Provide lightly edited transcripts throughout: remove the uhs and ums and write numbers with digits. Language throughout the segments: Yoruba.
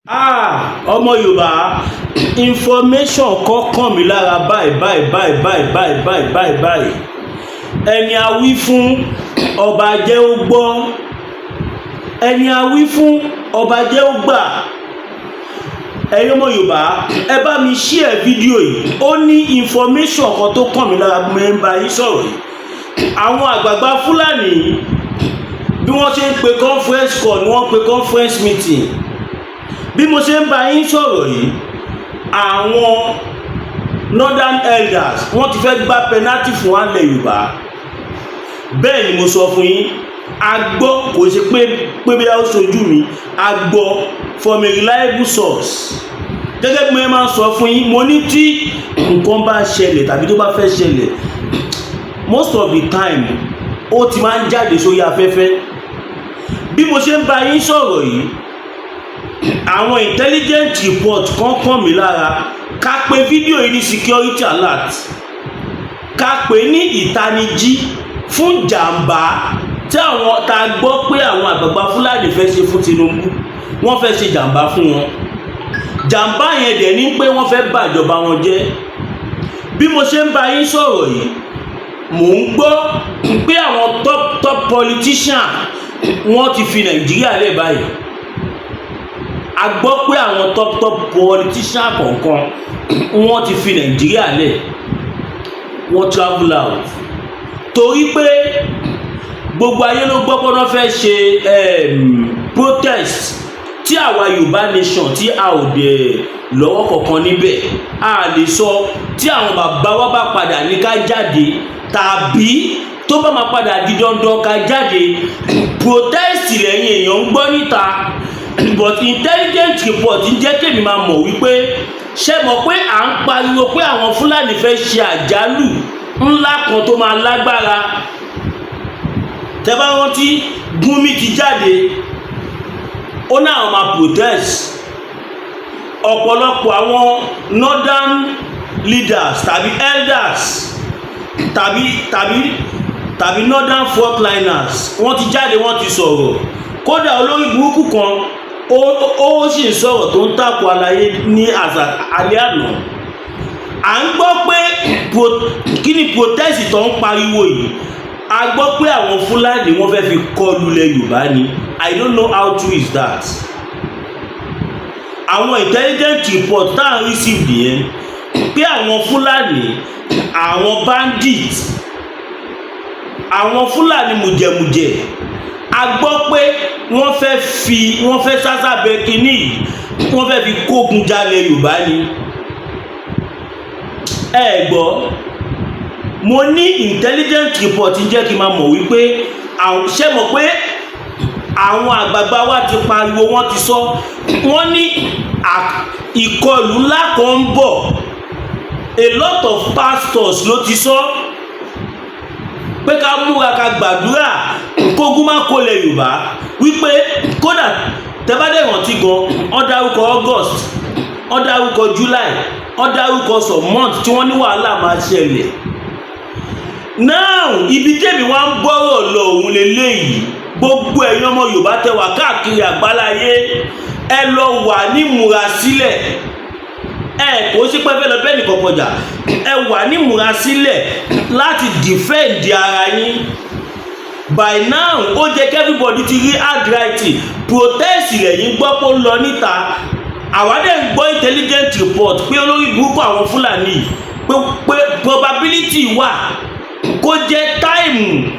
Ah, ọmọ Yorùbá, information kan kàn mí lára báyìí báyìí báyìí báyìí báyìí báyìí báyìí báyìí. Ẹni a wí fún, ọba jẹ́ ó gbọ́. Ẹni a wí fún, ọba jẹ́ ó gbà. Ẹ̀yin ọmọ Yorùbá, ẹ bá mi share fídíò yìí. Ó ní information kan tó kàn mí lára bí mo ń bá yín sọ̀rọ̀ yìí. Àwọn àgbààgbà Fúlàní, bí wọ́n ṣe ń pe conference call ni wọ́n pe conference meeting. Bí mo ṣe ń bá yín sọ̀rọ̀ yìí, àwọn northern elders, wọ́n ti fẹ́ gbá penalty fún alẹ̀ Yorùbá. Bẹ́ẹ̀ ni mo sọ fún yín. A gbọ́, kò ṣe pé bí a ó ṣojú mi, a gbọ́ from a reliable source. Gẹ́gẹ́ bí mo máa ń sọ fún yín, mo ní tí nǹkan bá ṣẹlẹ̀ tàbí tó bá fẹ́ ṣẹlẹ̀, most of the time, ó ti máa ń jáde sórí afẹ́fẹ́. Bí mo ṣe ń bá yín sọ̀rọ̀ yìí, àwọn intelligent report kan kàn mí lára. Ká pè fídíò yìí ní security alert, ká pè ní ìtanijí fún jàǹbá tí àwọn tá a gbọ́ pé àwọn àgbààgbà Fúlàní fẹ́ ṣe fún Tinubu. Wọ́n fẹ́ ṣe jàǹbá fún wọn. Jàǹbá yẹn dẹ̀ ní pé wọ́n fẹ́ bàjọba wọn jẹ́. Bí mo ṣe ń bá yín sọ̀rọ̀ yìí, mò ń gbọ́ pé àwọn top top politician, wọ́n ti fi Nàìjíríà lẹ̀ báyìí. A gbọ́ pé àwọn top top politician kọ̀ọ̀kan, wọ́n ti fi Nàìjíríà lẹ̀, wọ́n travel out, torí pé gbogbo ayé ló gbọ́ pé wọ́n fẹ́ ṣe protest tí àwa Yorùbá nation tí a ò dẹ̀ lọ́wọ́ kankan níbẹ̀. A lè sọ tí àwọn bàbá wa bá padà ní ká jáde, tàbí tó bá máa padà di dandan ká jáde. Protest lẹ́yìn èèyàn ń gbọ́ níta, but intelligent report ń jẹ́ kémi máa mọ̀ wípé, ṣé mọ̀ pé à ń pariwo pé àwọn Fúlàní fẹ́ ṣe àjálù ńlá kan tó máa lágbára? Tẹ́ bá rántí, Gúnmi ti jáde, ó ní àwọn máa protest. Ọ̀pọ̀lọpọ̀ àwọn northern leaders tàbí elders tàbí northern frontliners, wọ́n ti jáde, wọ́n ti sọ̀rọ̀. Kódà, olórí burúkú kan ó sì ń sọ̀rọ̀ tó ń takò àlàyé ní àṣà alẹ́ àná. À ń gbọ́ pé kí ni protest tó ń pariwo yìí? A gbọ́ pé àwọn Fúlàní, wọ́n fẹ́ fi kọlu ilẹ̀ Yorùbá ni. I don't know how true is that. Àwọn intelligent report tá à ń receive nìyẹn, pé àwọn Fúlàní, àwọn bandit, àwọn Fúlàní mùjẹ̀mùjẹ̀, a gbọ́ pé wọ́n fẹ́ sásábẹ́ kínní yìí, wọ́n fẹ́ fi kógun jalè Yorùbá ni. Ẹ gbọ́, mo ní intelligent report ń jẹ́ kí n máa mọ̀ wípé àwọn, ṣé mọ̀ pé àwọn àgbààgbà wa ti pariwo, wọ́n ti sọ, wọ́n ní ìkọlù ńlá kan ń bọ̀. A lot of pastors ló ti sọ pé ká múra, ká gbàdúrà kógun má kólẹ̀ Yorùbá, wípé kódà tẹ́bádẹ́ rántí gan, wọ́n dárúkọ August, wọ́n dárúkọ July, wọ́n dárúkọ some month tí wọ́n ní wàhálà máa ṣẹlẹ̀. Now, ibi tèmi wá ń bọ́rọ̀ lọ òun leléyìí. Gbogbo ẹ̀yin ọmọ Yorùbá tẹ wà káàkiri àgbáláyé, ẹ lọ wà ní múra sílẹ̀. Ẹ kò sí pé fẹ́ lọ bẹ́ẹ̀ nìkan kọjá. Ẹ wà ní múra sílẹ̀ láti defend ara yín. By now, ó jẹ́ kí everybody ti rí handwriting. Protest lẹ́yìn gbọ́ pé ó lọ níta. Àwa dẹ̀ ń gbọ́ intelligent report pé olórí burúkú àwọn Fúlàní, pé probability wà kó jẹ́ time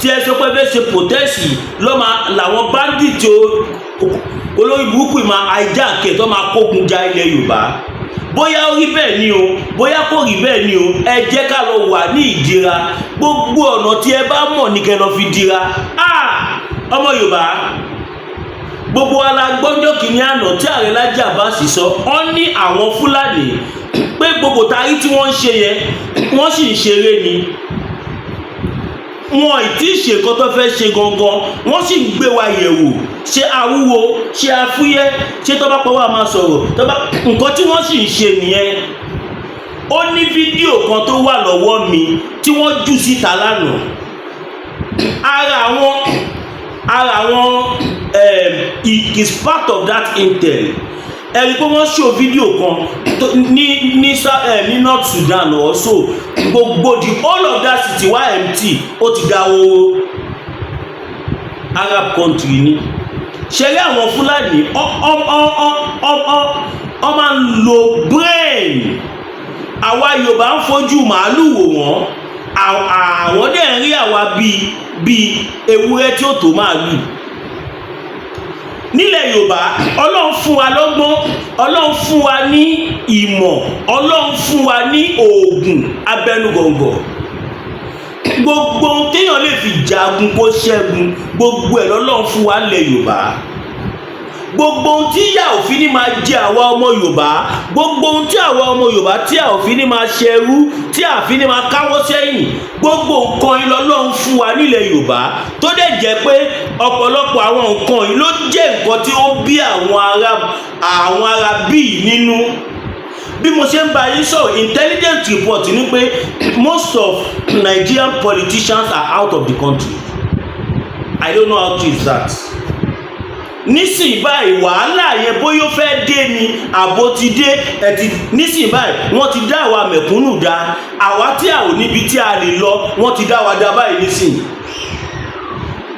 tí ẹ sọ pé fẹ́ ṣe protest lọ́mọ làwọn bandit, olórí burúkú yìí máa hijack ẹ̀, tó máa kógun ja ilẹ̀ Yorùbá. Bóyá ó rí bẹ́ẹ̀ ni o, bóyá kò rí bẹ́ẹ̀ ni o, ẹ jẹ́ ká lọ wà ní ìdíra. Gbogbo ọ̀nà tí ẹ bá mọ̀ ní kẹ́ lọ fi dira. Ah, ọmọ Yorùbá, gbogbo wa la gbọ́njọ́ kìíní àná tí ààrẹ Lájí Abbas sọ ọ́ ní àwọn Fúlàní pé gbogbo tarí tí wọ́n ń ṣe yẹn, wọ́n sì ń ṣeré ni. Wọn ì tí ì ṣe nǹkan tó fẹ́ ṣe gangan, wọ́n sì ń gbé wa yẹ̀wò, ṣé awúwo, ṣé afúyẹ́, ṣé tó bá pọ̀ wá máa sọ̀rọ̀ tó bá. Nǹkan tí wọ́n sì ń ṣe nìyẹn. Ó ní fídíò kan tó wà lọ́wọ́ mi tí wọ́n jù síta lánàá. Ara àwọn, it is part of that intel. Ẹ rí i pé wọ́n ṣò fídíò kan ní North Sudan also. Gbogbo the whole of that city wá empty, ó ti dá owó. Arab country ni. Ṣẹlẹ̀ àwọn Fúlàní ọ máa ń lo brain. Àwa Yorùbá ń fojú màálù wò wọ́n, àwọn dẹ̀ ń rí àwa bíi ewúrẹ́ tí ó tó màálù. Nílẹ̀ Yorùbá, Ọlọ́run fún wa lọ́gbọ́n, Ọlọ́run fún wa ní ìmọ̀, Ọlọ́run fún wa ní oògùn abẹnugọ̀ngọ̀. Gbogbo ohun téèyàn lè fi jagun kó ṣẹ́gun, gbogbo ẹ̀ lọ́lọ́run fún wa nílẹ̀ Yorùbá. Gbogbo ohun tí ìyà òfin ní máa jẹ àwa ọmọ Yorùbá, gbogbo ohun tí àwa ọmọ Yorùbá tí a òfin ní máa ṣẹrú, tí àfin ní máa káwọ́ sẹ́yìn, gbogbo nǹkan yìí lọ́lọ́run fún wa nílẹ̀ Yorùbá, tó dẹ̀ jẹ́ pé ọ̀pọ̀lọpọ̀ àwọn nǹkan yìí ló jẹ́ nǹkan tí ó bí àwọn ará bíi nínú. Bí mo ṣe ń bá yín sọ̀rọ̀, intelligent report ni pé most of Nigerian politicians are out of the country. I don't know how true is that. Nísìnyí báyìí, wàhálà yẹn bóyá ó fẹ́ dé ni àbó ti dé ẹ ti. Nísìnyí báyìí, wọ́n ti dá àwa mẹ̀kúnnù dá, àwa tí a ò níbi tí a lè lọ, wọ́n ti dá wa dá báyìí nísìnyí.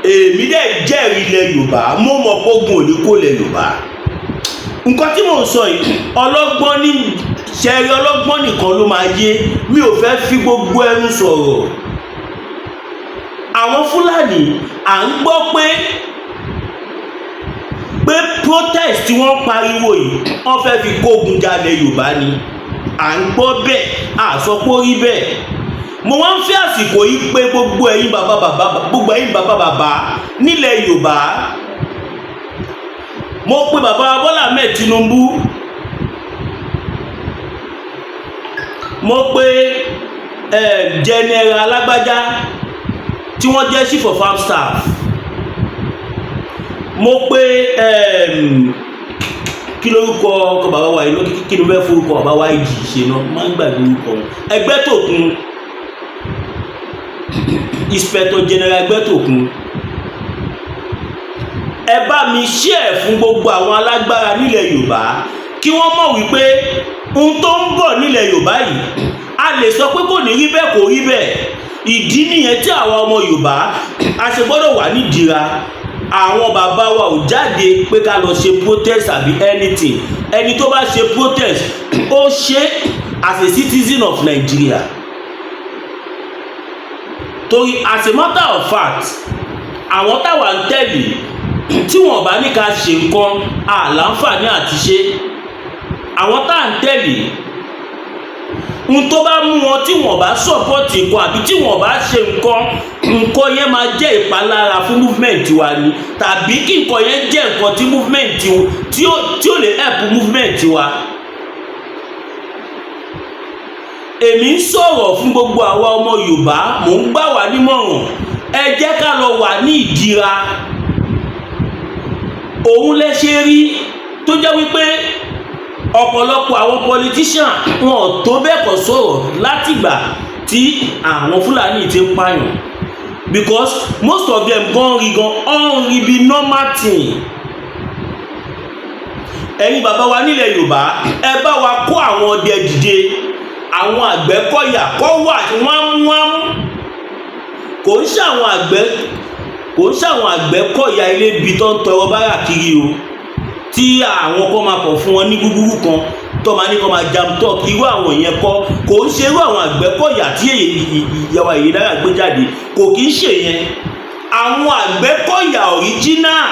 Èmi dẹ̀ jẹ́rìí ilẹ̀ Yorùbá, mo mọ̀ pé ogun ò ní kó ilẹ̀ Yorùbá. Nǹkan tí mò ń sọ yìí, ọlọ́gbọ́n ní ṣẹ́rí, ọlọ́gbọ́n nìkan ló máa yé. Mi ò fẹ́ fi gbogbo ẹnu sọ̀rọ̀. Àwọn Fúlàní, à ń gbọ́ pé protest tí wọ́n pariwo yìí, wọ́n fẹ́ fi kógun jalè Yorùbá ni. À ń gbọ́ bẹ́ẹ̀, à sọ pé ó rí bẹ́ẹ̀. Mo wá ń fẹ́ àsìkò yìí pé gbogbo ẹ̀yin bàbá bàbá, gbogbo ẹ̀yin bàbá bàbá nílẹ̀ Yorùbá. Mo pe bàbá Bọ́lá Ahmed Tinubu, mo pe General Alágbájá tí wọ́n jẹ́ Chief of Arm Staff, mo pe kí lórúkọ ọkọ bàbá wa yìí ló, kí ló fẹ́ forúkọ bàbá wa yìí ṣe náà, máa ń gbàgbé orúkọ wọn, Ẹgbẹ́tòkun, Inspector General Ẹgbẹ́tòkun. Ẹ bá mi share fún gbogbo àwọn alágbára nílẹ̀ Yorùbá kí wọ́n mọ̀ wípé ohun tó ń bọ̀ nílẹ̀ Yorùbá yìí, a lè sọ pé kò ní rí bẹ́ẹ̀, kò rí bẹ́ẹ̀. Ìdí nìyẹn tí àwa ọmọ Yorùbá a ṣe gbọ́dọ̀ wà nídìíra. Àwọn bàbá wa ò jáde pé ká lọ ṣe protest àbí anything. Ẹni tó bá ṣe protest, ó ṣe as a citizen of Nigeria, torí as a matter of fact, àwọn táwa ń tẹ̀lé, tí wọ́n bá ní ká ṣe nǹkan, àlàǹfààní àti ṣe. Àwọn tá à ń tẹ̀lé, n tó bá mú wọn tí wọ́n bá support nǹkan àbí tí wọ́n bá ṣe nǹkan, nǹkan yẹn máa jẹ́ ìpalára fún movement wa ni, tàbí kí nǹkan yẹn jẹ́ nǹkan tí movement tí ó lè help movement wa. Èmi ń sọ̀rọ̀ fún gbogbo àwa ọmọ Yorùbá, mò ń gbà wá nímọ̀ràn, ẹ jẹ́ ká lọ wà ní ìdíra. Òun lẹ ṣe rí tó jẹ́ wípé ọ̀pọ̀lọpọ̀ àwọn politician, wọn ò tó bẹ́ẹ̀ kọ́ sọ̀rọ̀ látìgbà tí àwọn Fúlàní ti ń pààyàn, because most of them gan rí gan ọ̀n rí bí normal thing. Ẹ̀yin bàbá wa nílẹ̀ Yorùbá, ẹ bá wa kó àwọn ọdẹ dìde, àwọn Àgbẹ̀kọ̀yà kọ́ wà wámúwámú. Kò ń ṣàwọn Àgbẹ̀kọ̀yà ilé ibi tó ń tọrọ bárà kiri o, tí àwọn kan máa kọ̀ fún wọn ní gúgúrú kan tó máa ní kó máa jam talk. Irú àwọn yẹn kọ́, kò ń ṣe irú àwọn Àgbẹ̀kọ̀yà tí ìyàwó Ìyèdára gbé jáde, kò kí ń ṣe yẹn. Àwọn Àgbẹ̀kọ̀yà original,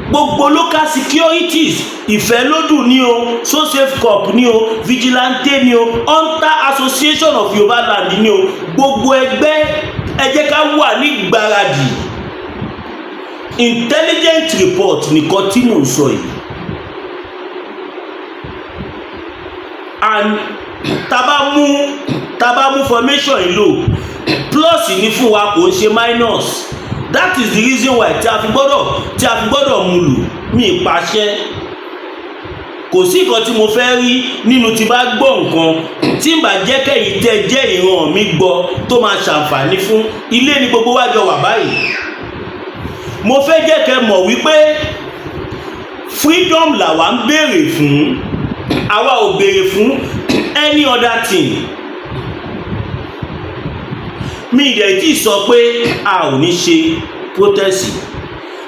gbogbo local securities, Ìfẹ́lódùn ní o, So Safe Corp ní o, vigilante ní o, Hunter Association of Yorùbá Land ní o, gbogbo ẹgbẹ́, ẹ jẹ́ ká wà ní gbáradì. Intelligent report nìkan tí mò ń sọ yìí. And tábà mú formation yìí lò, plus ní fún wa, kò ń ṣe minus. That is the reason why tí a fi gbọ́dọ̀ mú lò. Mí ìpàṣẹ, kò sí nǹkan tí mo fẹ́ rí nínú tí bá gbọ́ nǹkan tí n bá jẹ́ kẹ́yìn tẹ́ jẹ́ ìran mi gbọ́ tó máa ṣàǹfààní fún ilé ní gbogbo wájọ wà báyìí. Mo fẹ́ jẹ́ kẹ́ mọ̀ wípé Freedom làwa ń béèrè fún, àwa ò béèrè fún any other thing. Mi ì dẹ̀ tí sọ pé a ò ní ṣe protest,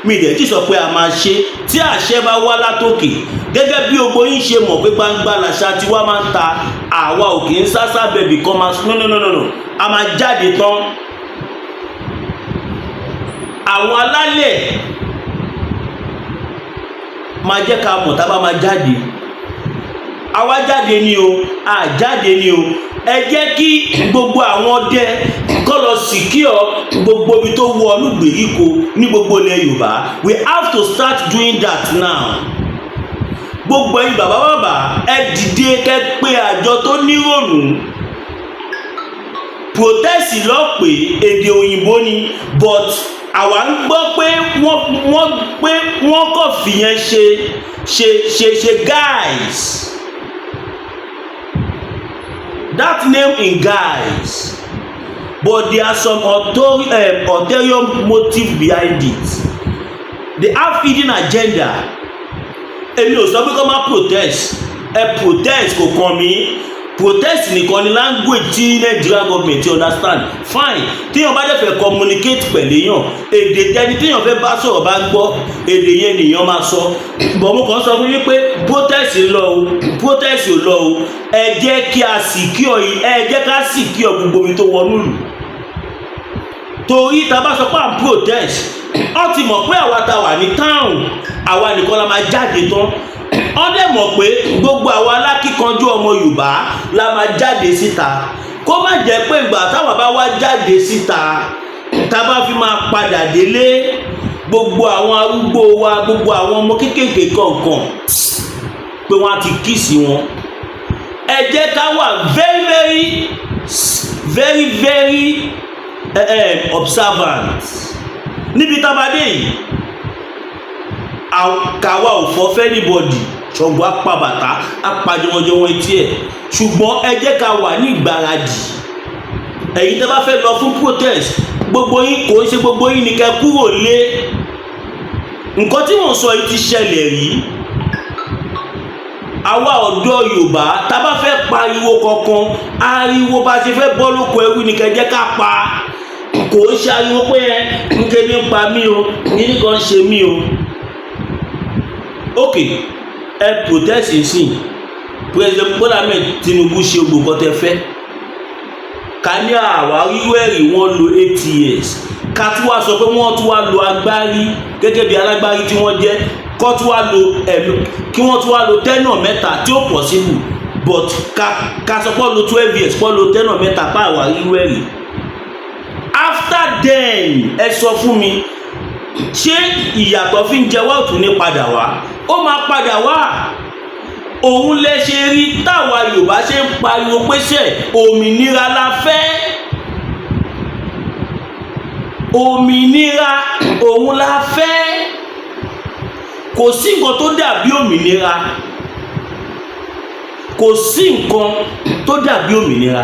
mi ì dẹ̀ tí sọ pé a máa ṣe. Tí àṣẹ bá wá látòkè, gẹ́gẹ́ bí gbogbo yín ṣe mọ̀ pé gbangba làṣà tiwa máa ń ta, àwa ò kì í sásá bẹ̀bì kan máa. No, no, no, no, no, a máa jáde tán. Àwọn alálẹ̀ máa jẹ́ ká mọ̀ tá a bá máa jáde. Àwa jáde ni o, a jáde ni o. Ẹ jẹ́ kí gbogbo àwọn ọdẹ kọ́ lọ secure gbogbo ibi tó wọ olùgbèríko ní gbogbo ilẹ̀ Yorùbá. We have to start doing that now. Gbogbo ẹ̀yin bàbá bàbá, ẹ dìde, kẹ́ pé àjọ tó nírònú. Protest lọ pé èdè òyìnbó ni, but àwa ń gbọ́ pé wọ́n pé wọ́n kàn fìyẹn ṣe guys, that name in guys, but there are some ulterior motive behind it. They have hidden agenda. Èmi ò sọ pé kó má protest. Ẹ protest, kò kàn mí. Protest nìkan ni language tí Nigeria government ti understand. Fine, téèyàn bá dẹ̀ fẹ́ communicate pẹ̀lú èèyàn, èdè tẹni téèyàn fẹ́ bá sọ̀rọ̀ bá gbọ́, èdè yẹn nìyẹn máa sọ. Bọ̀ mo kàn sọ fún yín pé protest ń lọ o, protest ò lọ o, ẹ jẹ́ kí a secure, ẹ jẹ́ ká secure gbogbo ibi tó wọnú ìlú, torí tá a bá sọ pé à ń protest, wọ́n ti mọ̀ pé àwa ta wà ní town, àwa nìkan la máa jáde tán. Wọ́n dẹ̀ mọ̀ pé gbogbo àwa alákíkanjú ọmọ Yorùbá la máa jáde síta. Kó má jẹ́ pé ìgbà táwa bá wá jáde síta, tá a bá fi máa padà délé, gbogbo àwọn arúgbó wa, gbogbo àwọn ọmọ kéékèèké kọ̀ọ̀kan, pé wọ́n á ti kiss wọn. Ẹ jẹ́ ká wà very, very, very, very observant níbi tá a bá dé yìí. Kàwa ò fọ́ fẹ́ anybody, ṣọ̀gbọ́n apá bàtà apàjọwọ́jọwọ́ etí ẹ̀, ṣùgbọ́n ẹ jẹ́ ká wà ní ìgbáradì. Ẹ̀yin tẹ́ bá fẹ́ lọ fún protest, gbogbo yín, kò ń ṣe gbogbo yín ni kẹ́ kúrò lé. Nǹkan tí mò ń sọ yìí ti ṣẹlẹ̀ rí. Àwa ọ̀dọ́ Yorùbá, tá a bá fẹ́ pariwo kankan, ariwo bá ṣe fẹ́ bọ́ lóko ẹrú ni kẹ́ jẹ́ ká pa. Kò ń ṣe ariwo pé ẹ nke ní pa mí o, kíní kan ṣe mí o. Ok, ẹ protest sí President Bola Ahmed Tinubu, ṣe gbogbo nǹkan tẹ́ fẹ́. Ká ní àwa rírú ẹ̀rí, wọ́n lo 8 years. Ká tún wá sọ pé wọ́n tún wá lo agbárí gẹ́gẹ́ bí alágbárí tí wọ́n jẹ́, kọ́ tún wá lo ẹ̀mí, kí wọ́n tún wá lo tenure mẹ́ta tí ó possible, but ká sọ pé lo 12 years, pé lo tenure mẹ́ta pa àwa rírú ẹ̀rí. After then, ẹ sọ fún mi, ṣé ìyàtọ̀ fi ń jẹ wá òtún ní padà wá? Ó máa padà wá. Òun lẹ ṣe rí táwa Yorùbá ṣe ń pariwo pé ṣe òmìnira la fẹ́, òmìnira òun la fẹ́. Kò sí nǹkan tó dàbí òmìnira, kò sí nǹkan tó dàbí òmìnira.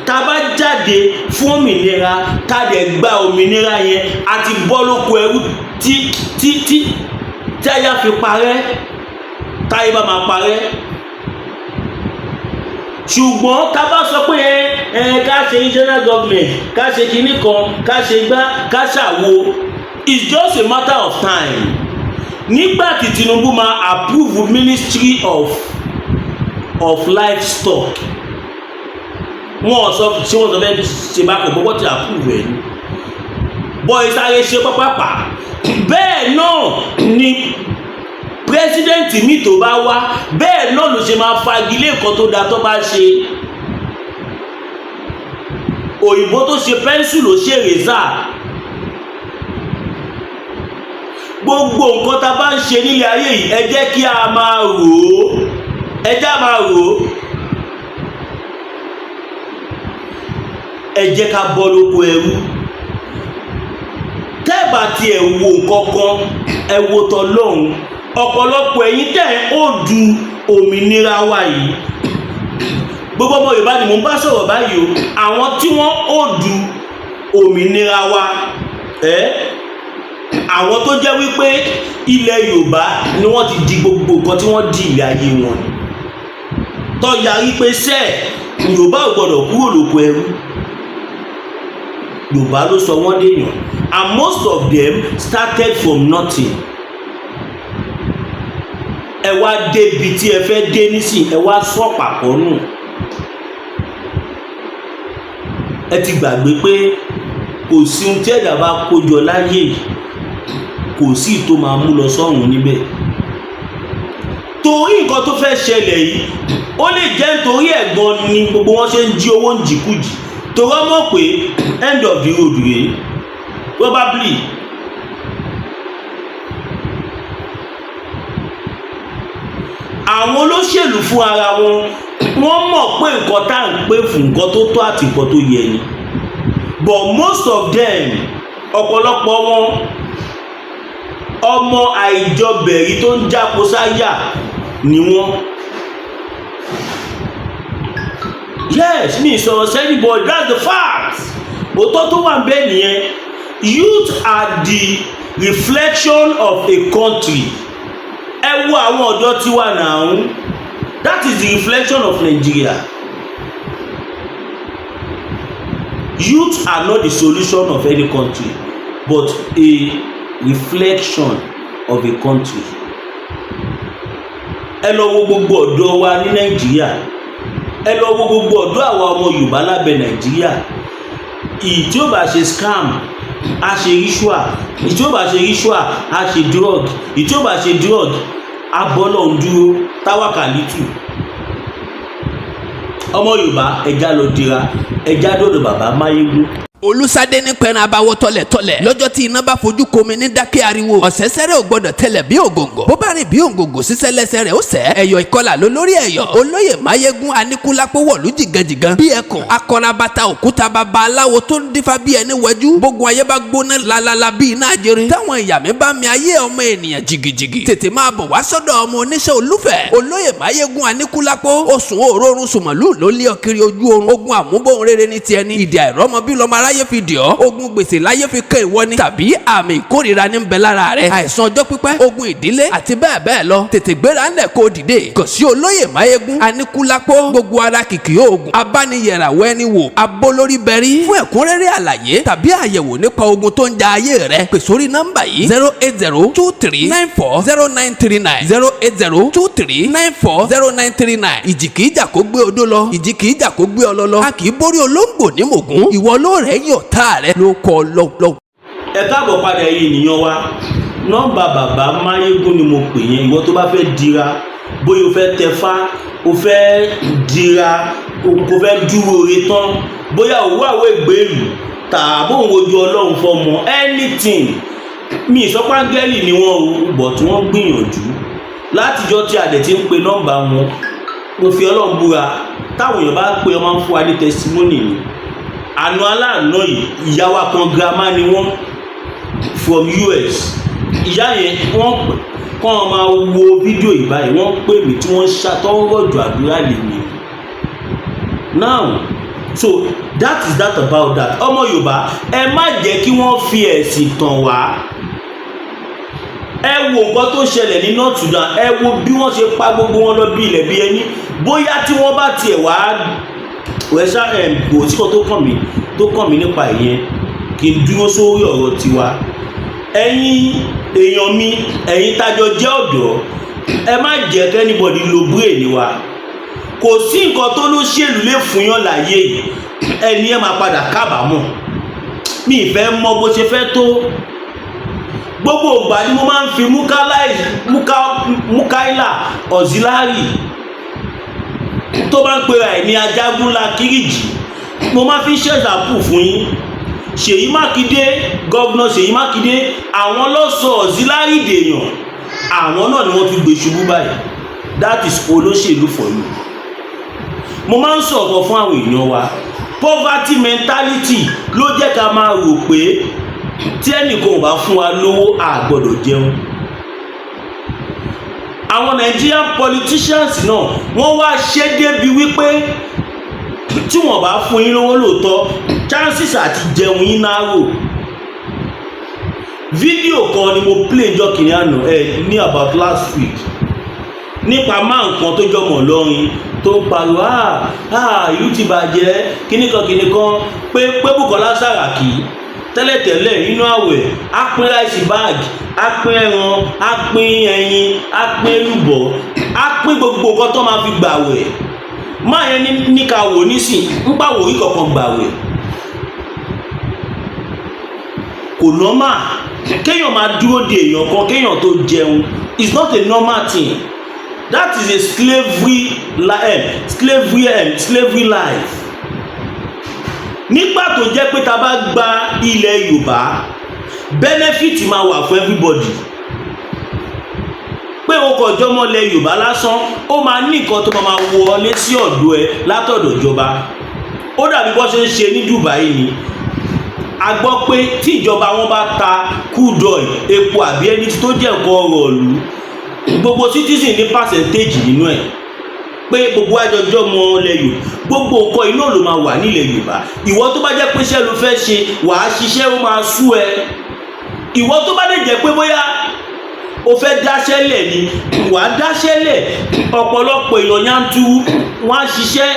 Tá bá jáde fún òmìnira, tá dẹ̀ gba òmìnira yẹn, a ti bọ́ lóko ẹrú tí ayá fi parẹ́, táyé bá máa parẹ́. Ṣùgbọ́n tá bá sọ pé ẹ ká ṣe regional government, ká ṣe kinní kan, ká ṣe gbá, ká ṣàwo, it's just a matter of time. Nígbà tí Tinubu máa approve Ministry of Livestock, wọn sọ ṣé wọn sọ fẹ́ ṣe bá kò gbọ́dọ̀ tí approve ẹ̀ ni bọ́ ìsáré ṣe pápápá. Bẹ́ẹ̀ náà ni president mi tó bá wá, bẹ́ẹ̀ náà ló ṣe máa fagilé nǹkan tó dáa tó bá ṣe. Òyìnbó tó ṣe pencil ló ṣe eraser. Gbogbo nǹkan tá a bá ń ṣe nílé ayé yìí, ẹ jẹ́ kí a máa rò ó, ẹ jẹ́ a máa rò ó. Ẹ jẹ́ ká bọ́ lóko ẹrú. Tẹ́ẹ̀bà tiẹ̀ wo nǹkan kan, ẹ wo tọlọ́hun. Ọ̀pọ̀lọpọ̀ ẹ̀yin tẹ́ ẹ̀ ó du òmìnira wa yìí, gbogbo ọmọ Yorùbá ni mò ń bá sọ̀rọ̀ báyìí o, àwọn tí wọ́n ó du òmìnira wa, ẹ́ Àwọn tó jẹ́ wípé ilẹ̀ Yorùbá ni wọ́n ti di gbogbo nǹkan tí wọ́n di ilẹ̀ ayé wọn ni, tó yarí pé sẹ́ẹ̀, Yorùbá ò gbọ́dọ̀ kúrò lóko ẹrú. Yorùbá ló sọ wọ́n déèyàn, and most of them started from nothing. Ẹ wá débi tí ẹ fẹ́ dé nísìn, ẹ wá sọ pàpọ̀ nù. Ẹ ti gbàgbé pé kò sí ohun tí ẹ̀dá bá kó jọ láyé yìí, kò sí tó máa mú lọ sọ́run níbẹ̀. Torí nǹkan tó fẹ́ ṣẹlẹ̀ yìí, ó lè jẹ́ nítorí ẹ̀gbọ́n ni gbogbo wọn ṣe ń jí owó ń jìkújì, torí wọ́n mọ̀ pé end of the road rèé probably. Àwọn olóṣèlú fún ara wọn, wọ́n mọ̀ pé nǹkan tá à ń pè fún nǹkan tó tọ́ àti nǹkan tó yẹ ni, but most of them, ọ̀pọ̀lọpọ̀ wọn, ọmọ àìjọbẹ̀rí tó ń jápo sáyà ni wọ́n. Yes, mi sọ̀rọ̀ sẹ́ni, but that's the fact. Òótọ́ tó wà bẹ́ẹ̀ nìyẹn. Youth are the reflection of a country. Ẹ wo àwọn ọ̀dọ́ tiwa náà, that is the reflection of Nigeria. Youth are not the solution of any country, but a reflection of a country. Ẹ lọ wo gbogbo ọ̀dọ́ wa ní Nàìjíríà, ẹ lọ wo gbogbo ọ̀dọ́ àwa ọmọ Yorùbá lábẹ́ Nàìjíríà. Ìyí tí ó bá ṣe scam, a ṣe ritual. Ìyí tí ó bá ṣe ritual, a ṣe drug. Ìyí tí ó bá ṣe drug, a bọ́ lọ́n dúró táwákàlítù. Ọmọ Yorùbá, ẹja lọ dira, ẹja dọ̀dọ̀ bàbá Máyégún. Olùsádé ní pẹ̀rẹ̀ abawọ́ tọ́lẹ̀tọ́lẹ̀ lọ́jọ́ tí iná bá fojú komi ní dákẹ́ ariwo. Ọ̀sẹ̀sẹ̀rẹ̀ ò gbọ́dọ̀ tẹlẹ̀ bí ògòǹgò, bó bá rìn bí ògòǹgò, sísẹ́ lẹ́sẹ̀ rẹ̀ ó sẹ́. Ẹ̀yọ̀ ìkọlà ló lórí ẹ̀yọ̀. Olóyè Máyégún Aníkúlápó wọ̀lú jìgànjìgàn bí ẹkùn akọrabata òkúta, baba aláwo tó ń dífá bí ẹni wẹjú. Gbogbo ayé bá gbóná lalala bí iná ajere, táwọn ìyá mi bá mi ayé ọmọ ènìyàn jìgìjìgì, tètè máa bọ̀ wá sọ́dọ̀ ọmọ oníṣẹ́ olúfẹ̀, olóyè Máyégún Aníkúlápó. Oṣù òórùn sùmọ̀lú ló lé ọ kiri ojú oorun. Ogun àmúbọ̀n rere ní tiẹ̀ ní ìdí àìrọ́mọ bí lọ́mọ aráyé fi dì ọ́. Ogun gbèsè láyé fi kẹ́ ìwọ ni, tàbí àmì ìkórìíra ní ń bẹ lára rẹ, àìsàn ọjọ́ pípẹ́, ogun ìdílé àti bẹ́ẹ̀ bẹ́ẹ̀ lọ. Tètè gbéra ńlẹ̀ kó dìde kàn sí olóyè Máyégún Aníkúlápó. Gbogbo ara kìkì oògùn abániyẹ̀ràwọ̀ ẹni wò abólórí bẹ̀rí. Fún ẹ̀kúnrẹ́rẹ́ àlàyé tàbí àyẹ̀wò nípa ogun tó ń ja ayé rẹ, pè sórí nọ́mbà yìí: 08023940939, 08023940939. Ìjì kìí jà kó gbé odó lọ, ìjì kìí jà kó gbé ọlọ lọ. A kì í borí olóńgbò ní mògún. Ìwọ ló rẹ̀ yọ̀ tá rẹ̀ ló kọ́ lọ́wọ́. Ẹ káàbọ̀ padà, ẹ̀yin ènìyàn wa. Nọ́mbà bàbá Máyégún ni mo pè yẹn. Ìwọ tó bá fẹ́ dira, bóyá o fẹ́ tẹfá, o fẹ́ dira, o kò fẹ́ dúró re tán, bóyá òwú àwọ̀ ìgbèlú tààbò òun ojú Ọlọ́run fọmọ, anything. Mi ìsọpángẹ́lì ni wọ́n o, but wọ́n gbìyànjú látijọ́ tí a dẹ̀ ti ń pe nọ́mbà wọn. Mo fi Ọlọ́run búra, táwọn èèyàn bá pè ọ́, máa ń fún wa ní testimony ni. Àná aláàánú yìí, ìyá wa kan, girama ni wọ́n from US. Ìyá yẹn, wọ́n kọ́ ọ máa wo fídíò yìí báyìí. Wọ́n pè mí tí wọ́n ṣàtọ́ ń rọ̀jò àdúrà lè mi now. So that is that about that. Ọmọ Yorùbá, ẹ má jẹ́ kí wọ́n fi ẹ̀sìn tàn wá. Ẹ wo nǹkan tó ṣẹlẹ̀ ní North Sudan. Ẹ wo bí wọ́n ṣe pa gbogbo wọn lọ bí ilẹ̀ bí ẹni. Bóyá tí wọ́n bá tiẹ̀ wá wẹ́sà ẹ̀, kò sí kan tó kàn mí nípa ìyẹn. Kí n dúró sórí ọ̀rọ̀ tiwa. Ẹ̀yin èèyàn mi, ẹ̀yin tájọ jẹ́ ọ̀dọ́, ẹ má jẹ́ kí anybody lo brain wa. Kò sí nǹkan tó lóṣèlú lè fún yàn láyé yìí, ẹni ẹ máa padà kábàámọ̀. Mi ì fẹ́ mọ bó ṣe fẹ́ tó. Gbogbo ìgbà ni mo máa ń fi Mukaila Auxiliary tó bá ń pera ẹ̀ ní Ajagunlá Kiriji, mo máa fi ṣẹ̀dàpù fún yín. Ṣèyí Mákindé, Governor Ṣèyí Mákindé, àwọn ló sọ Auxiliary dèèyàn, àwọn náà ni wọ́n tún gbé ṣubú báyìí. That is olóṣèlú for you. Mo máa ń sọ̀rọ̀ fún àwọn èèyàn wa, poverty mentality ló jẹ́ ká máa rò pé tí ẹnìkan ò bá fún wa lówó, a gbọ́dọ̀ jẹun. Àwọn Nigerian politicians náà, wọ́n wá ṣe débi wípé tí wọ́n bá fún yín lówó lóòótọ́, chances àti jẹun yín náà rò. Fídíò kan ni mo play jọ́ kìnìún àná ẹ ní about last week, nípa máa nǹkan tó jọmọ̀ lọ́rin tó ń pariwo, "Ah ah, ìlú ti bàjẹ́," kíníkan kíníkan, pé Bùkọ́lá Sàràkí tẹ́lẹ̀tẹ́lẹ̀ nínú àwẹ̀, á pín rice bag, á pín ẹran, á pín ẹyin, á pín èlùbọ́, á pín gbogbo nǹkan tó máa fi gbàwẹ̀. Máa yẹn ní ká wò nísìn ń pàwò orí kankan gbàwẹ̀. Kò normal kéèyàn máa dúró de èèyàn kan kéèyàn tó jẹun. It's not a normal thing. That is a slavery life. Nígbà tó jẹ́ pé ta bá gba ilẹ̀ Yorùbá, benefit máa wà fún everybody, pé o kò jọmọ ilẹ̀ Yorùbá lásán, ó máa ní nǹkan tó máa wọlé sí ọ̀dọ̀ ẹ látọ̀dọ̀ ìjọba. Ó dàbí bó ṣe ń ṣe ní Dubai ni. A gbọ́ pé tí ìjọba wọn bá ta crude oil, epo àbí ẹni tó jẹ́ nǹkan ọrọ̀ ìlú, gbogbo citizen ní percentage nínú ẹ̀, pé gbogbo àjọjọ́ mọ ilẹ̀ Yorùbá, gbogbo nǹkan iná ló máa wà nílẹ̀ Yorùbá. Ìwọ tó bá jẹ́ pé iṣẹ́ ló fẹ́ ṣe, wàá ṣiṣẹ́, ó máa sú ẹ. Ìwọ tó bá lè jẹ́ pé bóyá o fẹ́ dáṣẹ́ lẹ̀ ni, wàá dáṣẹ́ lẹ̀. Ọ̀pọ̀lọpọ̀ èèyàn yanturu, wọ́n á ṣiṣẹ́.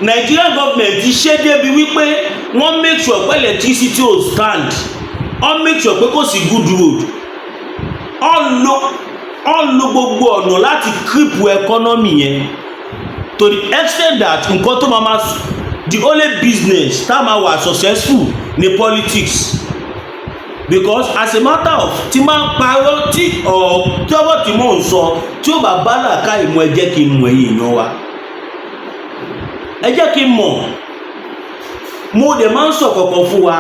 Nigerian government ti ṣe débi wípé wọ́n make sure pé electricity ò stand, wọ́n make sure pé kò sí good road, wọ́n lo gbogbo ọ̀nà láti cripple economy yẹn to the extent that nǹkan tó máa ma, the only business tá máa wà successful ni politics. Because as a matter of tí máa ń parọ́, tí ọ̀ tí ọ̀rọ̀ tí mò ń sọ tí ó bá bá làákà ìmọ̀, ẹ jẹ́ kí n mọ̀. Ẹ̀yin èèyàn wa, ẹ jẹ́ kí n mọ̀. Mo dẹ̀ máa ń sọ kọ̀ọ̀kan fún wa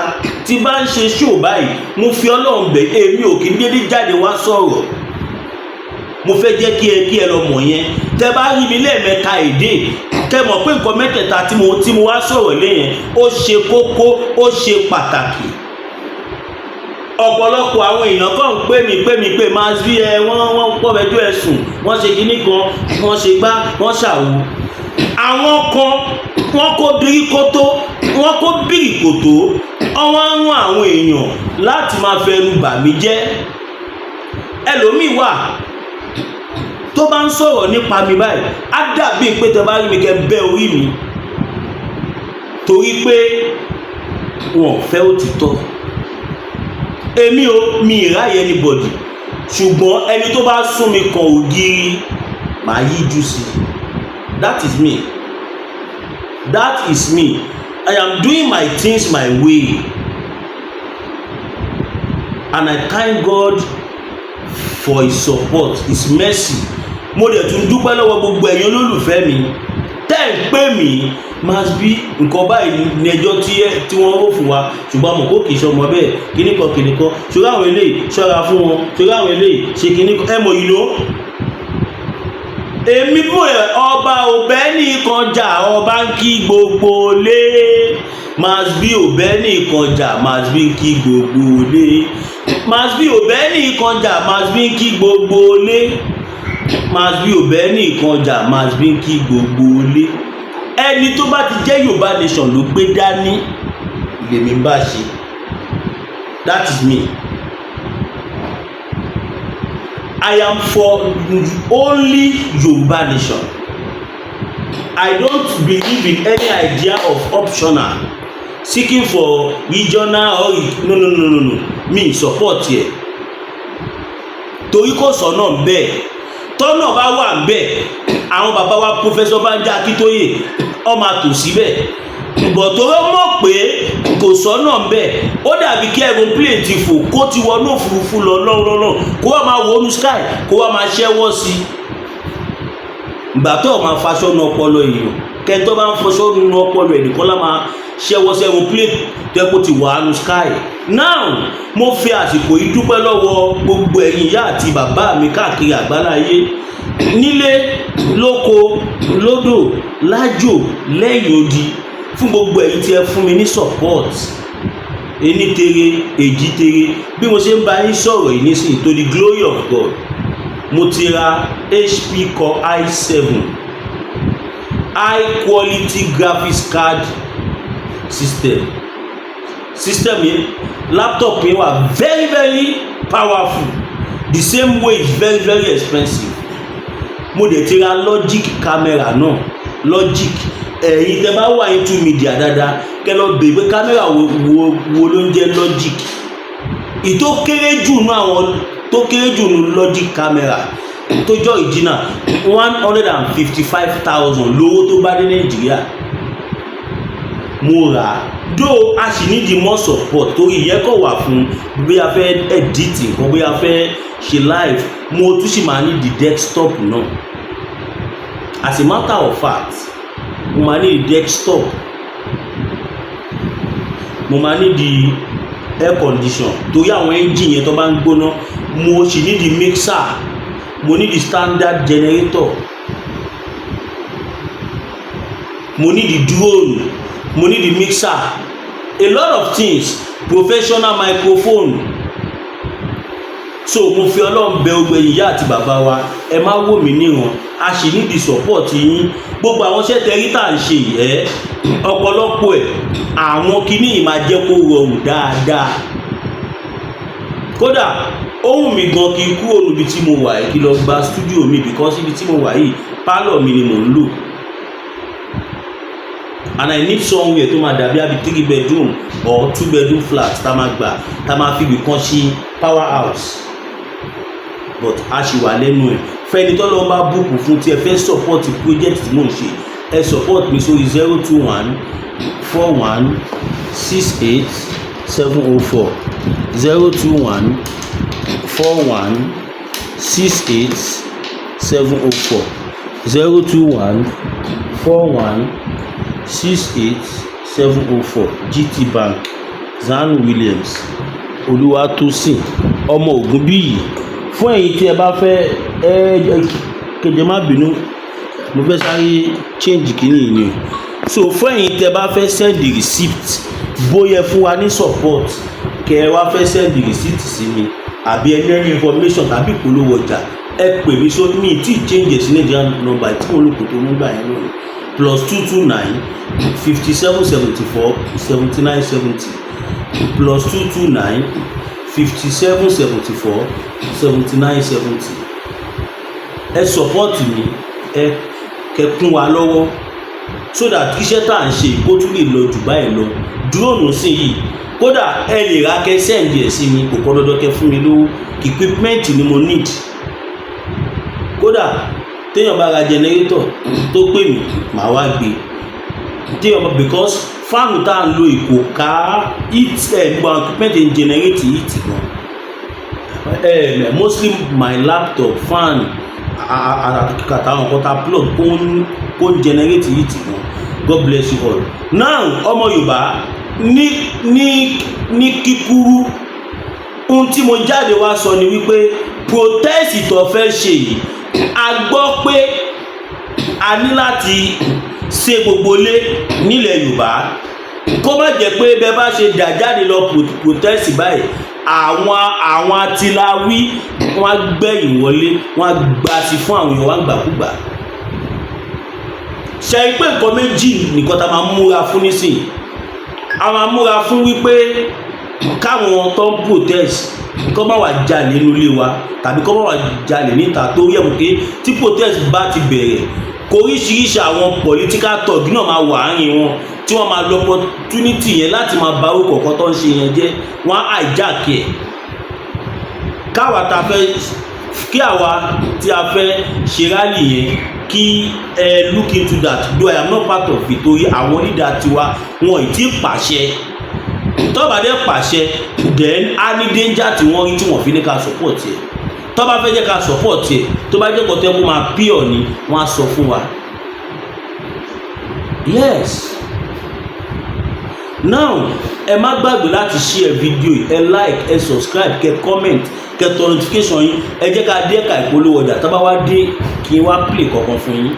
tí bá ń ṣe show báyìí. Mo fi Ọlọ́run bẹ̀, èmi ò kí ń dédé jáde wá sọ̀rọ̀. Mo fẹ́ jẹ́ kí ẹ lọ mọ̀ yẹn. Tẹ bá rí mi lẹ́ẹ̀mẹ́ta èdè, kẹ mọ̀ pé nǹkan mẹ́tẹ̀ẹ̀ta tí mo wá sọ̀rọ̀ lé yẹn, ó ṣe kókó, ó ṣe pàtàkì. Ọ̀pọ̀lọpọ̀ àwọn èèyàn kàn ń pè mí pè mí pé máa bí ẹ wọ́n pọ̀ bẹ́jọ́ ẹ̀sùn, wọ́n ṣe kinní kan, wọ́n ṣe gbá, wọ́n ṣàwo. Àwọn kan, wọ́n kó birikoto, wọ́n kó bìrìkòtò, wọ́n wá ń rán àwọn èèyàn láti máa fẹnu bà mí jẹ́. Ẹlòmíì wà tó bá ń sọ̀rọ̀ nípa mi báyìí, á dàbí pé tẹ bá rí mi, kẹ́ bẹ́ orí mi, torí pé wọn ò fẹ́ òtítọ́. Èmi ò mi ìráyè anybody, ṣùgbọ́n ẹni tó bá sún mi kan ògiri, màá yíjú sí. That is me, that is me. I am doing my things my way and I thank God for his support, his mercy. Mo dẹ̀ tún dúpẹ́ lọ́wọ́ gbogbo ẹ̀yin olólùfẹ́ mi tẹ́ ń pè mí, must be nǹkan báyìí ní ẹjọ́ tí wọ́n rò fún wa, ṣùgbọ́n àmọ̀ kó kìí ṣọmọ bẹ́ẹ̀, kíní kan kíní kan, ṣùgbọ́n àwọn eléyìí, ṣọ́ra fún wọn, ṣùgbọ́n àwọn eléyìí ṣe kíní kan. Ẹ mọ̀ yìí ló èmi bú ẹ. Ọba òbẹ́ nìkan jà, ọba ń kí gbogbo lé. Must be òbẹ́ nìkan jà, must be kí gbogbo lé. Must be òbẹ́ nìkan jà, must be kí gbogbo lé. Must be òbẹ́ nìkan jà, must be kí gbogbo lé. Ẹni tó bá ti jẹ́ Yorùbá nation ló gbé dání lèmi bá ṣe. That is me. I am for only Yorùbá nation. I don't believe in any idea of optional seeking for regional or no, no, no, no, no. Mi support yẹ, torí kò sọ̀nà bẹ́ẹ̀. Tọ́nà bá wà bẹ́ẹ̀, àwọn bàbá wa, Professor Banji Akíntóyè, ọmọ àtò síbẹ̀ bọ̀, tó mọ̀ pé kò sọ́nà bẹ́ẹ̀. Ó dàbí kí aeroplane ti fò, kó ti wọnú òfurufú lọ lọ́rọ́lọ́, kó wá máa wọnú sky, kó wá máa ṣẹ́wọ́ sí i. Ìgbà tó máa faṣọ nu ọpọlọ èèyàn, kẹ́ńtọ́ bá ń fọṣọ nu ọpọlọ ẹ̀ nìkan lá máa ṣẹ́wọ́ sí aeroplane tó yẹ kó ti wà á nu sky. Now, mo fi àsìkò yìí dúpẹ́ lọ́wọ́ gbogbo ẹ̀yin ìyá àti bàbá mi káàkiri àgbáláyé, nílé, lóko, lódò, lájò, lẹ́yìn odi, fún gbogbo ẹ̀yin tí ẹ fún mi ní support, ení tere èjì tere. Bí mo ṣe ń bá yín sọ̀rọ̀ yìí nísìnyí, to the glory of God, mo ti ra HP Core i7 high quality graphics card system. System yẹn, laptop yẹn wà very very powerful, the same way it's very very expensive. Mo dẹ̀ ti ra Logic camera náà. Logic, ẹ̀yin tẹ́ bá wà into media dáadáa, kẹ́ lọ bèèrè pé camera wo wo wo ló ń jẹ́ Logic. Ìtó kéré jù nú àwọn tó kéré jù nú Logic camera tó jọ original, 155,000 lówó tó bá dé Nàìjíríà. Mo rà á dó, a sì need the more support, torí ìyẹn kọ̀ wà fún bí a fẹ́ edit nǹkan, bí a fẹ́ ṣe live. Mo tún sì máa need the desktop náà. As a matter of fact, mo máa need the desktop, mo máa need the air condition torí àwọn engine yẹn tó bá ń gbóná. Mo sì need the mixer, mo need the standard generator, mo need the drone, mo need the mixer, a lot of things, professional microphone. So mo fi Ọlọ́run bẹ gbogbo ìyá àti bàbá wa, ẹ má wò mí níran, a sì need the support yín. Gbogbo àwọn iṣẹ́ tẹrí tá à ń ṣe yìí, ẹ́ ọ̀pọ̀lọpọ̀ ẹ̀, àwọn kinní yìí máa jẹ́ kó rọrùn dáadáa. Kódà ó wù mí gan kí n kúrò níbi tí mo wà yìí, kí n lọ gba studio mi, because ibi tí mo wà yìí, pálọ̀ mi ni mò ń lò, and I need somewhere tó máa dàbí àbí three bedroom or two bedroom flat tá máa gbà, tá máa fi ibì kan ṣe power house. But a ṣì wà lẹ́nu ẹ̀. Fẹ́ni tọ́lọ́ bá bùkún fún, tí ẹ fẹ́ support project tí mò ń ṣe, ẹ support mi sórí 0214168704, 0214168704, 0214168704, GT Bank, Zan Williams Olúwatósìn ọmọ Ògúnbíyì. Fún ẹ̀yin tí ẹ bá fẹ́ ẹ kẹjẹ, má bínú, mo fẹ́ sáré change kìíní yìí ni o. So fún ẹ̀yin tí ẹ bá fẹ́ send the receipt, bóyá ẹ fún wa ní support, kẹ ẹ wá fẹ́ send the receipt sí mi, àbí ẹ ní any information tàbí ìpolówó ọjà, ẹ pè mí sórí mi tí change sí Nigerian number tí mo lò kò tó nígbà yẹn lónìí, +229 57 74 79 70, +229 57 74 79 70. Ẹ support mi, ẹ kẹ kún wa lọ́wọ́, so that iṣẹ́ tá à ń ṣe kó tún lè lọ jù báyìí lọ. Drone sí yìí, kódà ẹ lè ra, kẹ send ẹ̀ sí mi, kò kọ́ dandan kẹ fún mi lówó. Equipment ni mo need. Kódà téèyàn bá ra generator tó pè mí, màá wá gbé téèyàn bá, because fáànù tá à ń lo ìkò ká heat ẹ̀, gbogbo àwọn equipment ń generate heat gan ẹ̀, mostly my laptop, fan àtàwọn nǹkan tá a plug kó ń generate heat gan. God bless you all. Now, ọmọ Yorùbá, ní kíkúrú, ohun tí mo jáde wá sọ ni wípé protest tó fẹ́ ṣe yìí, a gbọ́ pé a ní láti ṣe gbogbo lé nílẹ̀ Yorùbá, kó má jẹ́ pé bẹ́ẹ̀ bá ṣe dà jáde lọ protest báyìí, àwọn atiláwí wọ́n á gbẹ̀yìn wọlé, wọ́n á gbà sí fún àwọn èèyàn, wọ́n á gbàkúgbà ṣe pé nǹkan méjì nìkan tá a máa múra fún nísìnyí. A máa múra fún wípé káwọn tó ń protest kọ́ má wà jalè nínú ilé wa, tàbí kọ́ má wà jalè níta, torí ẹ̀ mọ̀ pé tí protest bá ti bẹ̀rẹ̀, kò oríṣiríṣi àwọn political thug náà máa wà áyìn wọn, tí wọ́n máa lo opportunity yẹn láti máa ba orúkọ kan tó ń ṣe yẹn jẹ́, wọ́n á hijack ẹ̀. Káwa ta fẹ́, kí àwa tí a fẹ́ ṣe rally yẹn, kí ẹ look into that, though I am not part of it, torí àwọn leader tiwa wọn ì tí pàṣẹ. Tó bá dẹ̀ pàṣẹ, then a ní danger tí wọ́n rí tí wọ́n fi ní ká support ẹ̀. Tó bá fẹ́ jẹ́ ká support ẹ̀, tó bá jẹ́ kọ́tẹ́ kó máa pure ni, wọ́n á sọ fún wa. Yes, now, ẹ má gbàgbé láti share video yìí, ẹ like, ẹ subscribe, kẹ comment, kẹ tọ notification yín. Ẹ jẹ́ ká dé ẹ̀ka ìpolówó ọjà. Tá bá wá dé, kí n wá play kankan fún yín.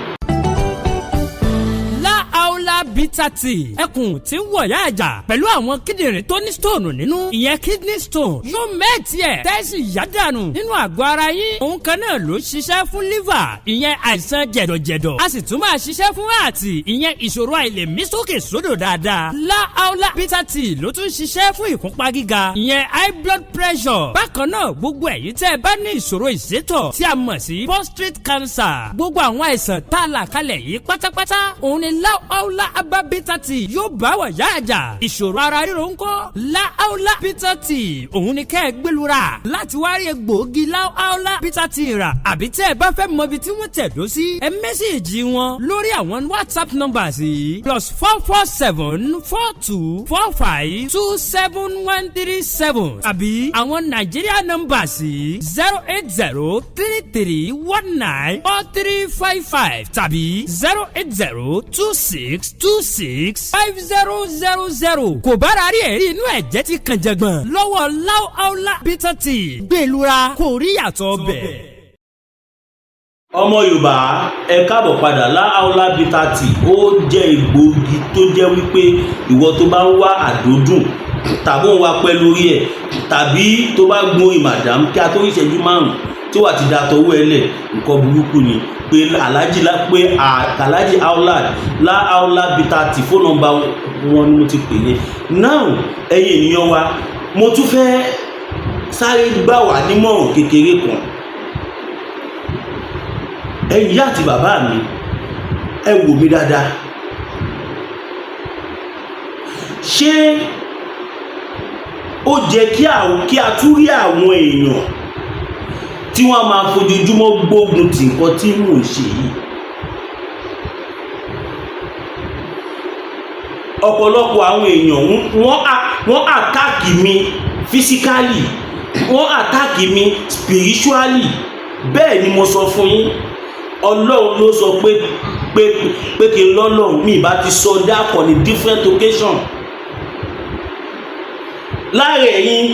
La aula. Bitter Tea. Ẹkùn tí ń wọ̀yá àjà pẹ̀lú àwọn kíndìnrín tó ní stone nínú, ìyẹn kidney stone, yóò melt ẹ̀ tẹ́sí yádànù nínú àgọ́ ara yín. Òun kan náà ló ṣiṣẹ́ fún liver, ìyẹn àìsàn jẹ̀dọ̀jẹ̀dọ̀. A sì tún máa ṣiṣẹ́ fún heart, ìyẹn ìṣòro àìlèmí sókè sódò dáadáa. Láàólà Bitter Tea ló tún ṣiṣẹ́ fún ìfúnpá gíga, ìyẹn high blood pressure. Bákan náà, gbogbo ẹ̀yin tẹ́ ẹ bá ní ìṣòro ìsétọ̀ tí a mọ̀ sí prostate cancer, gbogbo àwọn àìsàn tá a là kalẹ̀ yìí pátápátá, òun ni Láàólà Herbal Bitter Tea yóò bá wà yá àjà. Ìṣòro ara ríro ńkọ́? Láàólà Bitter Tea òun ni kẹ́ ẹ gbẹlura láti wá rí egbòogi Láàólà Bitter Tea rà, àbí tẹ́ ẹ bá fẹ́ mọ ibi tí wọ́n tẹ̀dó sí, ẹ message wọn lórí àwọn WhatsApp numbers yìí: +44 7424 527137, àbí àwọn Nàìjíríà numbers yìí: 08033194355 tàbí 08026265000. Kò bára rí ẹ̀rí inú ẹ̀jẹ̀ ti kàn jẹ̀gbọ̀n lọ́wọ́ Láúláú Bitter Tea, gbẹ̀lura kò rí yàtọ̀ bẹ̀. Ọmọ Yorùbá, ẹ káàbọ̀ padà. Láàólà Bitter Tea, ó jẹ́ egbòogi tó jẹ́ wípé ìwọ tó bá ń wá àdódùn tàbí òun wá pẹ́ lórí ẹ̀, tàbí tó bá gbọ́n ìmàdàm kí a tó rí ìṣẹ́jú 5 tí wàá ti da tọwọ́ ẹ lẹ̀, nǹkan burúkú ni. Pé Alhaji lá, pé Alhaji Aulad, Láàólà Bitter Tea, phone number wọn ni mo ti pè yẹn. Now, ẹ̀yin ènìyàn wa, mo tún fẹ́ sáré gbà wá nímọ̀ràn kékeré kan. Ẹ̀yin ìyá àti bàbá mi, ẹ wò mí dáadáa. Ṣé ó jẹ́ kí a tún rí àwọn èèyàn tí wọ́n máa fojoojúmọ́ gbógun ti nǹkan tí mò ń ṣe yìí? Ọ̀pọ̀lọpọ̀ àwọn èèyàn, wọ́n attack mi physically, wọ́n attack mi spiritually. Bẹ́ẹ̀ ni mo sọ fún yín. Ọlọ́run ló sọ pé kí n lọ́lọ́run mi ìbá ti sọ dákọ̀ ní different occasion lára ẹ̀yin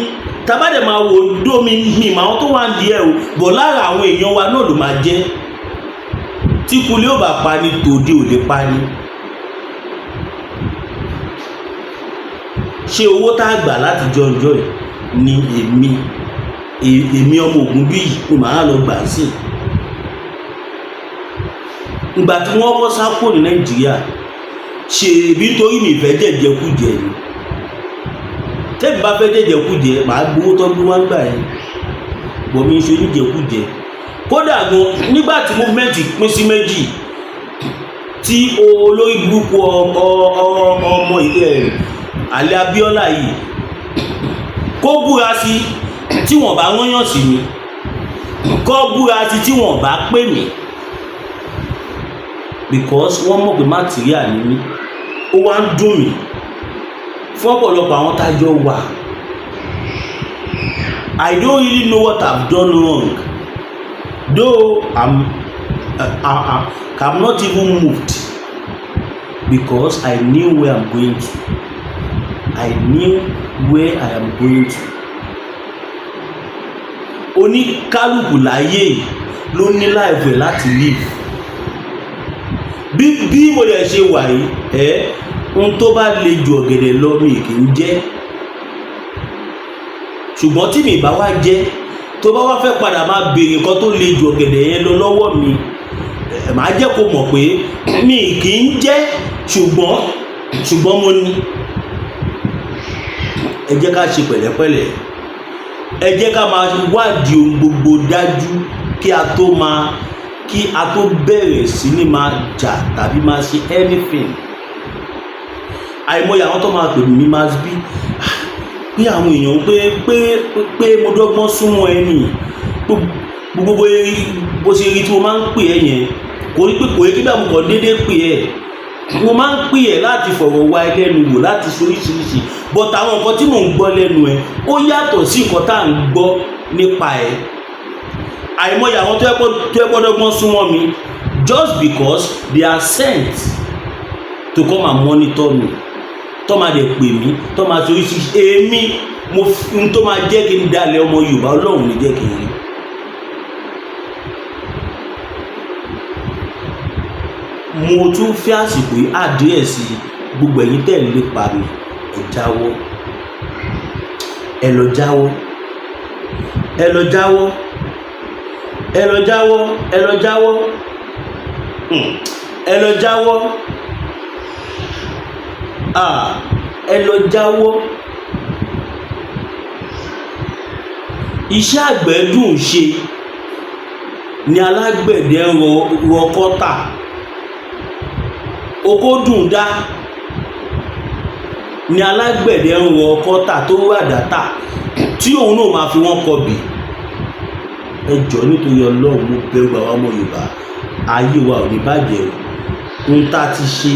tabadẹ̀ máa wò dómi mi mà, àwọn tó wà ń di ẹ̀ o bọ̀ lára àwọn èèyàn wa náà ló máa jẹ́. Tí kulé ò bá pa ni, tòde ò lè pa ni. Ṣé owó tá a gbà láti jọjọ yìí ni èmi ọmọ ògùn bí yìí ni màá lọ gbà sí? Ìgbà tí wọ́n kọ́ sá kúrò ní Nàìjíríà, ṣèbí torí mi ìfẹ́ jẹ̀jẹ̀kújẹ ni. Tẹ́mi bá fẹ́ jẹ̀jẹ̀kújẹ, màá gbowó tó gbé wá gbà yẹn bọ̀. Mi ń ṣe oníjẹkújẹ. Kódà gan, nígbà tí movement pín sí méjì, tí olórí burúkú ọmọ Àlẹ́ Abíọ́lá yìí kó búra sí, tí wọ́n bá rányàn sí mi, kó búra sí, tí wọ́n bá pè mí, because wọ́n mọ̀ pé material ni mí. Ó wá ń dùn mí fún ọ̀pọ̀lọpọ̀ àwọn tájọ wà. I don't really know what I've done wrong though. I'm not even moved because I knew where I'm going to. I knew where I am going to. Oníkálukú láyé ló ní life ẹ̀ láti live. Bí mo lè ṣe wà yìí, ẹ ohun tó bá le ju ọ̀gẹ̀dẹ̀ lọ, mi kì í jẹ́. Ṣùgbọ́n tí mi bá wá jẹ́, tó bá wá fẹ́ padà máa béèrè nǹkan tó le ju ọ̀gẹ̀dẹ̀ yẹn lọ lọ́wọ́ mi, màá jẹ́ kó mọ̀ pé mi kì í jẹ́. Ṣùgbọ́n mo ní ẹ jẹ́ ká ṣe pẹ̀lẹ́pẹ̀lẹ́, ẹ jẹ́ ká máa wádìí ohun gbogbo dájú kí a tó bẹ̀rẹ̀ sí ní máa jà tàbí máa ṣe anything. Àìmọye àwọn tó máa pè mí, máa bí pé àwọn èèyàn pé mo dọ́gbọ́n súnmọ́ ẹni gbogbo bó ṣe rí tí mo máa ń pè ẹ́ yẹn. Kò rí pé kò rí kí bá mo kàn déédéé pè ẹ́. Mo máa ń pè ẹ́ láti fọ̀rọ̀ wá ẹ lẹ́nu wò, láti ṣe oríṣiríṣi, but àwọn nǹkan tí mò ń gbọ́ lẹ́nu ẹ, ó yàtọ̀ sí nǹkan tá à ń gbọ́ nípa ẹ. Àìmọye àwọn tó yẹ gbọ́dọ̀gbọ́n súnmọ́ mi just because they are sent to come and monitor me, tó máa dẹ̀ pè mí, tó máa ṣe oríṣiríṣi. Èmi mo n tó máa jẹ́ kí n dalẹ̀ ọmọ Yorùbá, Ọlọ́run ní jẹ́ kí n rí. Mo tún fi àsìkò yìí address gbogbo ẹ̀yin tẹ̀ ń lépa mi. Ẹ jáwọ́, ẹ lọ jáwọ́, ẹ lọ jáwọ́, ẹ lọ jáwọ́, ẹ lọ jáwọ́, ẹ lọ jáwọ́. Ah, ẹ lọ jáwọ́. Iṣẹ́ àgbẹ̀ dùn ṣe ni alágbẹ̀dẹ ń rọ kọ́tà. Oko dùn dá ni alágbẹ̀dẹ ń rọ kọ́tà tó wà dátà tí òun náà máa fi wọ́n kọbì. Ẹ jọ̀ọ́, nítorí Ọlọ́run, mo bẹ̀ gbogbo àwọn ọmọ Yorùbá, ayé wa ò ní bàjẹ́ o. Ohun tá a ti ṣe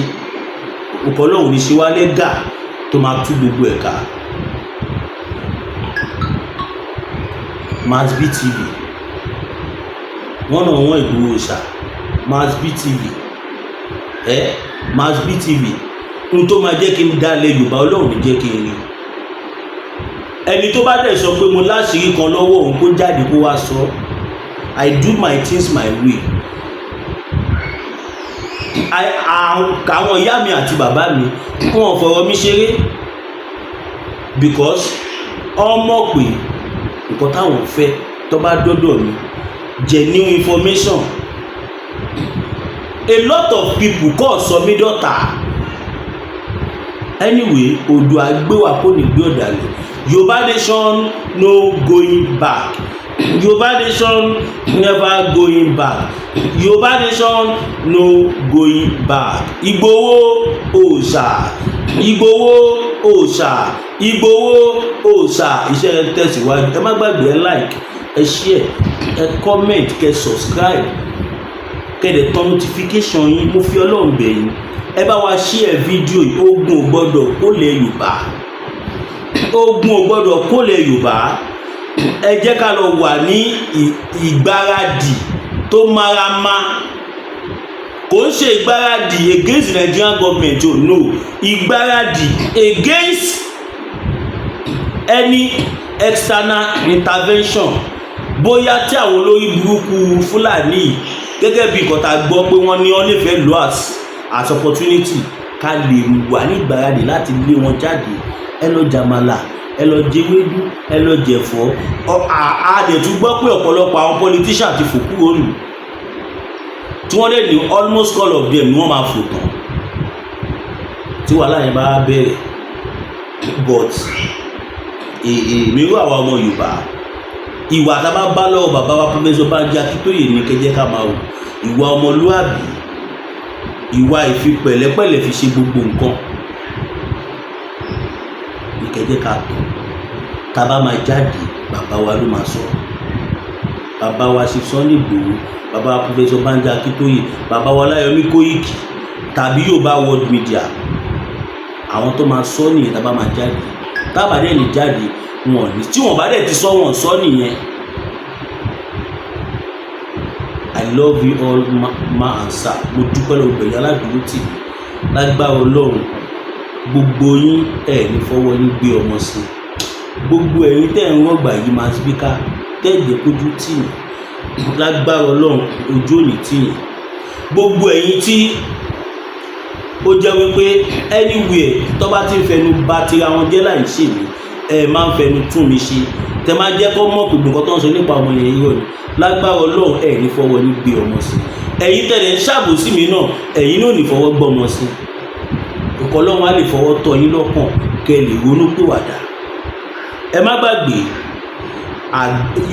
nǹkan, Ọlọ́run ní ṣe wá lẹ́gà tó máa tú gbogbo ẹ̀ ká. Masbi TV, wọ́n náà wọ́n Ìgbòho ṣá. Masbi TV, ẹ Masbi TV, ohun tó máa jẹ́ kí n dalẹ̀ Yorùbá, Ọlọ́run ní jẹ́ kí n rí. Ẹni tó bá dẹ̀ sọ pé mo láṣìírí kan lọ́wọ́ òun, kó jáde kó wá sọ. I do my things my way. Àwọn ìyá mi àti bàbá mi, wọn ò fọ̀rọ̀ mi ṣeré because ọmọ pé nǹkan táwọn fẹ́ tó bá dọ́dọ̀ mi, genuine information. A lot of people kọ́ sọ mí dọ́tà. Anyway, odò àgbéwà kò ní gbé ọ̀dàlẹ̀. Yorùbá nation, no going back. Yorùbá nation, never going back. Yorùbá nation, no going back. Ìgbòho òòṣà, Ìgbòho òòṣà, Ìgbòho òòṣà, iṣẹ́ rẹ̀ tẹ̀síwájú. Ẹ má gbàgbé, ẹ like, ẹ share, ẹ comment, kẹ subscribe, kẹ dẹ̀ tán notification yín. Mo fi Ọlọ́run bẹ̀ yín, ẹ bá wa share fídíò yìí. Ogun ò gbọ́dọ̀ kólẹ̀ Yorùbá, ogun ò gbọ́dọ̀ kólẹ̀ Yorùbá. Ẹ jẹ́ ká lọ wà ní ìgbáradì tó marama. Kò ń ṣe ìgbáradì against the Nigerian government o, no. Ìgbáradì against any external intervention, bóyá tí àwọn olórí burúkú Fúlàní yìí, gẹ́gẹ́ bí nǹkan tá a gbọ́ pé wọ́n ní wọ́n lè fẹ́ lò as opportunity, ká lè wà ní ìgbáradì láti lé wọn jáde. Ẹ lọ jàmàlà, ẹ lọ jẹwédú, ẹ lọ jẹ̀fọ́. A dẹ̀ tún gbọ́ pé ọ̀pọ̀lọpọ̀ àwọn politician ti fò kúrò nù, tí wọ́n dẹ̀ ní almost all of them ni wọ́n máa fò tán tí wàhálà yẹn bá bẹ̀rẹ̀. But èmi rú àwa ọmọ Yorùbá, ìwà tá a bá bá lọ́wọ́ bàbá wa Professor Banji Akíntóyè ní kẹjẹ́ ká máa wò, ìwà ọmọlúàbí, ìwà ìfi pẹ̀lẹ́pẹ̀lẹ́ fi ṣe gbogbo nǹkan ní kẹjẹ́ ká tọ̀. Tá a bá máa jáde, bàbá wa ló máa sọ, bàbá wa ṣe Sunday Igboho, bàbá wa Professor Banji Akíntóyè, bàbá wa Ọláyọmí Kóìkì tàbí Yorùbá World Media, àwọn tó máa sọ nìyẹn. Tá a bá máa jáde, tá a bá dẹ̀ ní jáde, wọn ò ní. Tí wọn bá dẹ̀ ti sọ, wọn sọ nìyẹn. I love you all, ma, ma and sir. Mo dúpẹ́ lọ́wọ́ gbẹ̀yìn aládùúgbò tì mí. Lágbára Ọlọ́run, gbogbo yín, ẹ̀ ní fọwọ́ yín gbé ọmọ sí. Gbogbo ẹ̀yin tẹ́ ń rọ̀gbà yìí máa spíkà tẹ́ ẹ̀ jẹ́ kójú tì yín, lágbára Ọlọ́run, ojú ò ní tì yín. Gbogbo ẹ̀yin tí ó jẹ́ wípé anywhere tó bá ti ń fẹnu bà tira wọn jẹ́ láì ṣe mí, ẹ máa ń fẹnu tún mi ṣe, tẹ máa jẹ́ kó mọ̀ pé nǹkan tó ń sọ nípa ọmọ yẹn irọ́ ni, lágbára Ọlọ́run, ẹ̀ ní fọwọ́ ní gbé ọmọ sí. Ẹ̀yin tẹ̀lé ń ṣàbòsí mi náà, ẹ̀yin náà ní fọwọ́ gbọ́mọ sí. Ọkọ̀ Ọlọ́run á lè fọwọ́ tọ́ yín lọ́kàn kẹ́ ẹ lè ronú pìwàdà. Ẹ má gbàgbé,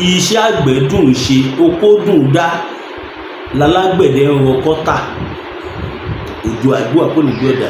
iṣẹ́ àgbẹ̀ dùn ṣe, oko dùn dá lálágbẹ̀dẹ ń rọ kọ́tà. Òjò àdúrà kò ní gbé ọ̀dà.